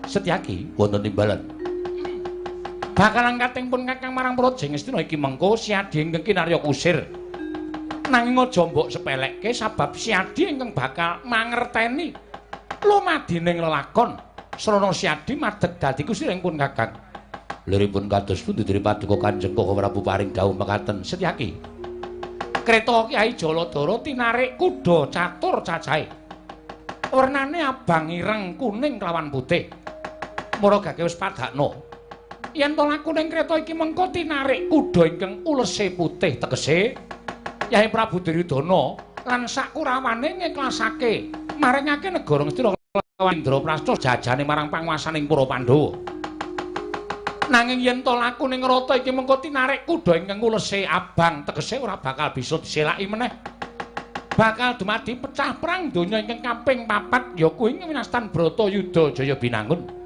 Setyaki wonten timbalan. Bakal angkating pun Kakang marang Praja Ngastina iki mengko Siadi ingkang kinarya kusir. Nanging aja mbok sepelekke sabab Siadi ingkang bakal mangerteni lumadining lelakon. Srana Siadi madeg dadi kusiring pun Kakang. Liripun kados pundi diri paduka Kanjeng Koko Prabu paring dawuh mekaten Setyaki. Kreta Kyai Jaladara tinarik kuda catur cacahe. Wernane abang ireng kuning kelawan putih. Maragake wis padakno. Yen to laku ning kreta iki mengko tinarik kuda ingkang ulese putih tegese Yai Prabu Duryudana lan sakurawane ngiklasake maringake negara Ngastina lawan Indraprasta jajane marang panguwasaning para Pandhawa. Nanging yen to laku ning rata iki mengko tinarik kuda ingkang ulese abang tegese ora bakal bisa diselaki meneh. Bakal dumadi pecah perang donya ingkang kaping 4 ya kuwi winastan Bratayuda Jaya Binangun.